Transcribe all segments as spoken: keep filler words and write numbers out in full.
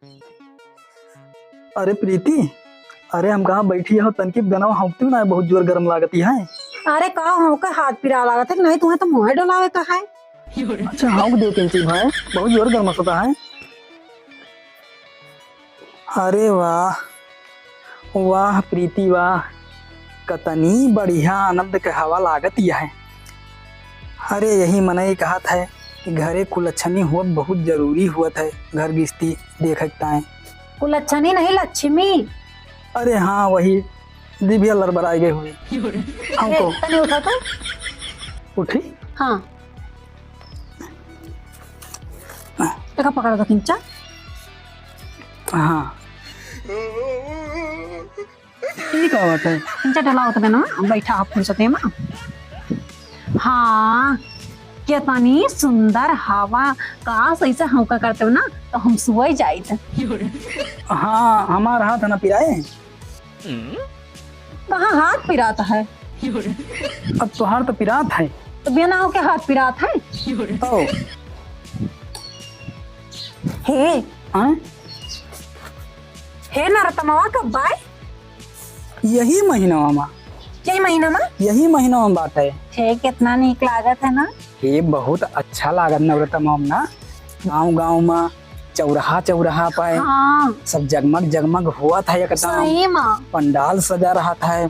अरे प्रीति, अरे हम कहाँ बैठी हो, तनकी गनवा हौंकती ना, बहुत जोर गरम लागती है। अरे का हौंका, हाथ पिरा लागत है कि नहीं, तुम्हें तो मुँह डोलावे का है। अच्छा, हौंक दे किंची भाई, बहुत जोर गरम होता है। अरे वाह, वाह प्रीति वाह, कतनी बढ़िया आनंद के हवा लागत यह है। अरे यही मनई कहत है कि घरे कुलच्छनी होत बहुत जरूरी होत है, घर गृहस्थी देखे के ताए। कुलच्छनी नहीं, लक्ष्मी। अरे हाँ, वही जिभिया लड़बड़ाए गए हुए। हमको ए, तनी उठा तो। उठी? हाँ। देखा, पकड़ दो किंचा। हाँ। ई का बाटे? किंचा डलावत बे ना, बैठा आप फुर्सते में। हाँ, कितनी सुंदर हवा। काश ऐसे हौंका करते हो ना, तो हम सोए जाइत। हाँ, हमार हाथ ना पिराए। कहाँ हाथ पिरात है? अब तोहार तो पिरात है। तो बिना होके हाथ पिरात है? ओ। हे। हाँ? हे नरतमवा कब बाय? यही महीना मा। यही महीना मा? यही महीना मा बात है। हे, कितना नीक लागत है ना? ये बहुत अच्छा लागत नवरतमवा मा ना। गाँव गाँव मा चौराहा चौराहा पे हाँ। सब जगमग जगमग हुआ था एकदम। सही मा। पंडाल सजा रहा था।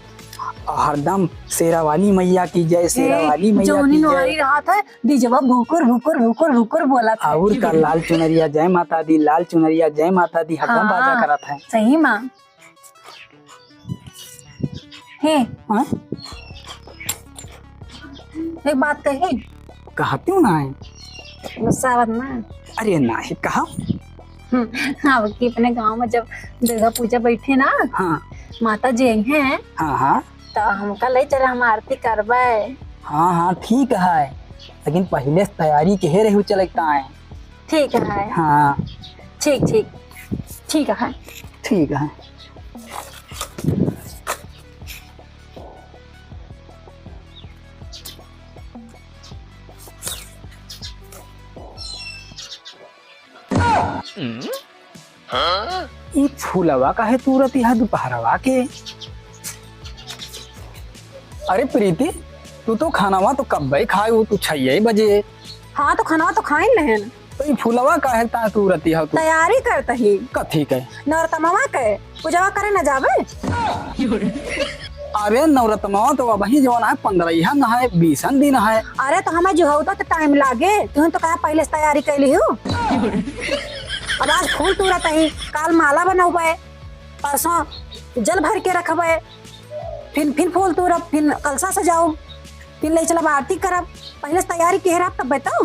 हरदम शेरावाली मैया की जय, ए, शेरावाली मैया जोनी की जय। नोहरी रहा था, डीजवा भुकुर भुकुर भुकुर भुकुर बोला था। और का लाल चुनरिया जय माता दी, लाल चुनरिया जय माता दी, हरदम हाँ, बाजा करा था। सही मा। हे, हाँ? एक बात कही। कहती हूँ ना है। गुस्सा मत ना। अरे ना है, कहा। हम्म, हाँ, कि अपने गाँव मा जब दुर्गा पूजा बैठे ना, हाँ। माता जी आई हैं, हाँ, हाँ। तो हमका ले चला, हम आरती करबे। हाँ, हाँ, ठीक है, लेकिन पहले से तैयारी के हे रहू चले के ताए। ठीक है। हाँ। ठीक, ठीक, ठीक है। ठीक है। ई फूलवा काहे तूरत है दुपहरवा के? अरे प्रीति, तू तो खानावा तो कब्बे खाए हो, तू छइये बजे। हाँ, तो खानावा तो खाइन लेहन। तो ई फूलवा काहे ता तूरत है तू? तैयारी करत ही। कथी के? नौरतमवा के। पूजवा करे न जाबे? अरे नौरतमवा तो अबही जवन है, पन्द्रहिया न है, बीसन दिन है। अरे तो हमें जुहौता के टाइम लागे, तुहन तो कहा पहले से तैयारी कैली हो। अब आज फूल तूरत ही, काल माला बनौबे, परसों जल भर के रखबे, फिर, फिर फूल तूरब, फिर कलसा सजाओ, फिर ले चलब आरती करब। पहले से तैयारी के रहब तब बताओ।